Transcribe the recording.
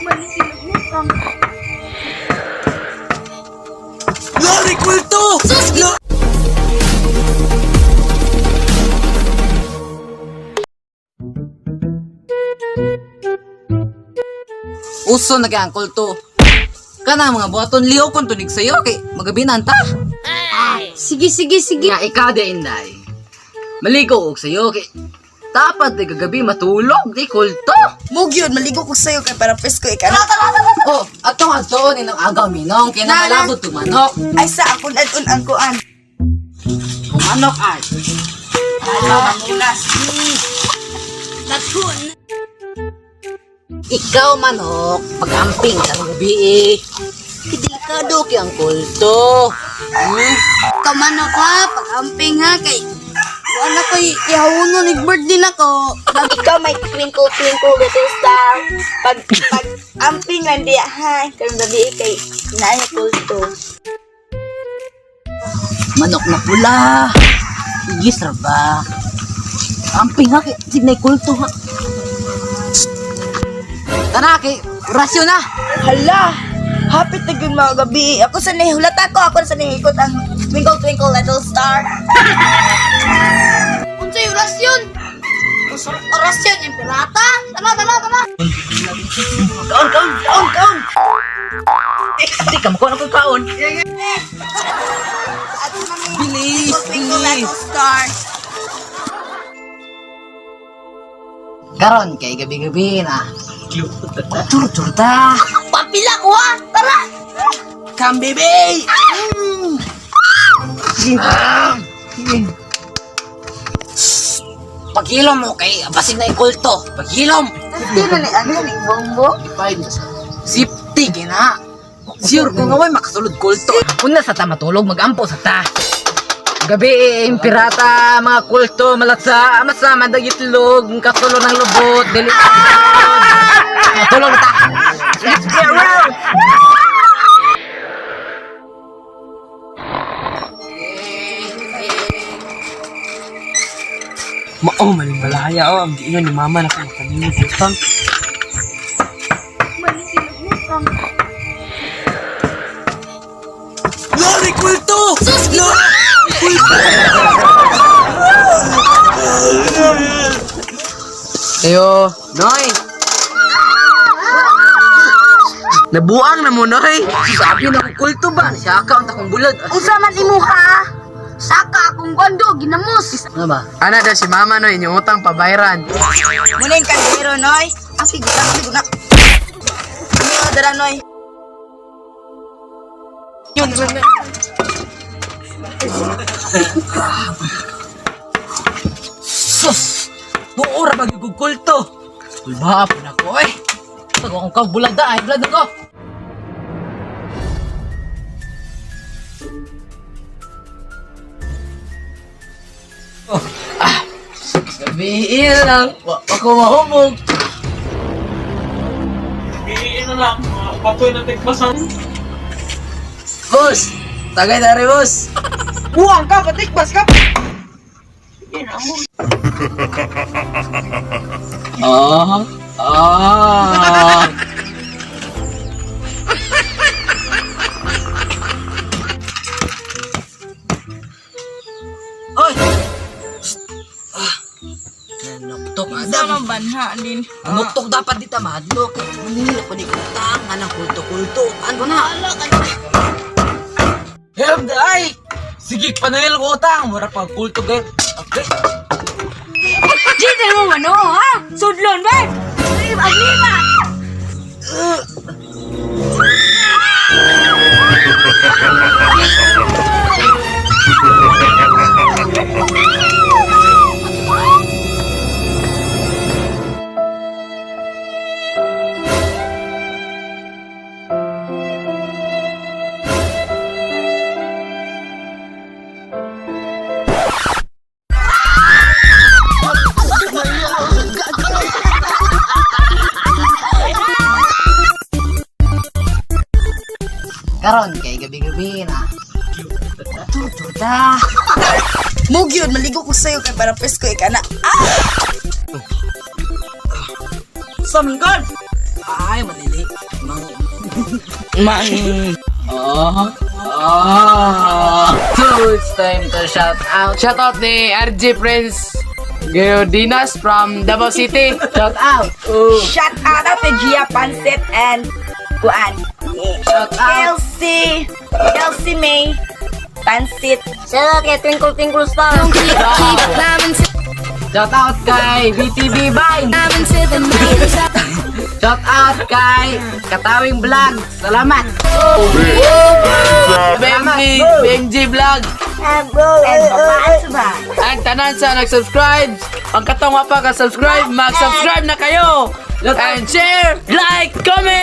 Malikilabutang. Lori kulto! Sus! Uso na kay ang kulto. Kana mga buhaton liho kon tunig sayo kay magabinan ta. Sige, sige, sige. Nga ikaw di inday. Maligo og sayo kay dapat di kagabi matulog di kulto. Mugyod, maligo ko sayo kay para presko ikaw. Oh, atong adtoon inong agaw minong kay Na, na. namalabot tug manok. Ay sa akong adun ang kuan. Kung manok ay. Mangulas. Daghun. Ikaw manok, pag-amping ka ng gabi eh. Delikado kay ang kulto. Hmm? Kaman ako ha, pag-amping ha, kay wala ko ihawonon ni birthday na ko. Ikaw may twinkle twinkle little star. Pag pag amping lang diya ha, karon gabi kay naay kulto. Manok na pula. Igis ra ba? Amping ha, kay signay kulto ha. Tara kay orasyon na. Hala, hapit na gyud mga gabi. Ako sa nahihulat ako, ako sa nahikot ang twinkle twinkle little star. Unsay orasyon? Orasyon yung pirata? Tama, tama, tama. Kaon, kaon, kaon, kaon. Di ka makuha ng kaon. Ato mami. Bilis, Twinkle twinkle bilis. little star. Karon kay gabi-gabi na. Tur-tur ta. Papila ko ha, tara. Come baby. Paghilom mo kay basig na ikulto. Paghilom. Hindi na ni ano ni bongbong. Safety gina. Sure ko nga way makasulod kulto. Una sa ta matulog magampo sa ta. Gabi eh, yung pirata, mga kulto, malatsa, masama dag itlog, kasulo ng lubot, dili. Matulog na ta. Let's play around. Mao maling balaya oh, ang giingon ni mama na kung kanino butang. Malikilabutang. Lori kulto! Sus! Lori kulto! Ayo, Noy. Nabuang na mo, Noy. Sabi na kong kulto ba? Siya ka ang takong bulad. Unsa man imo ha? Saka akong gondo ginamos. Ano ba? Ana daw si mama, Noy, inyong utang pabayran. Muna yung kaldero, Noy. Ang sige na, sige na. Ano dara, Noy? Sus! Buo ra ba gyud kulto? Kulba po na ko eh. Pag akong kabulad ay bulad ko. Oh, ah, sabihin lang, wa ako mahumog. Iiin na lang, mga patoy na tikbasan. Boss, tagay na rin, boss. Buang ka, patikbas ka. Ah, ah. Oy! Ah, nanuktok Sa man banha din. Nanuktok dapat dito mahadlok. Manila pa ni kutang anang kulto-kulto. Ano na? Help the ay! Sige, panayil ko utang. Mura pag kulto gay. Okay. Dito mo mano ha? Sudlon ba? Aglima. Karon kay gabi-gabi na. Tur-tur ta. Mugyod, maligo ko sayo kay para presko ikaw na. Ah! Saminggan! Ay, manili. Man. Oh. So it's time to shout out. Shout out ni RJ Prince Geodinas from Davao City. Shout out. Shout out to Gia Pansit and Kuan. Shout out. Kelsey, Kelsey May Pansit. Shout out kay Twinkle Twinkle Star. Shout out kay BTB Vine. Shout out kay Katawing Vlog. Salamat. BMG, BMG Vlog. And babaan sa ba? Ang tanan sa nag-subscribe. Ang katong wa pa ka-subscribe, mag-subscribe na kayo. And share, like, comment!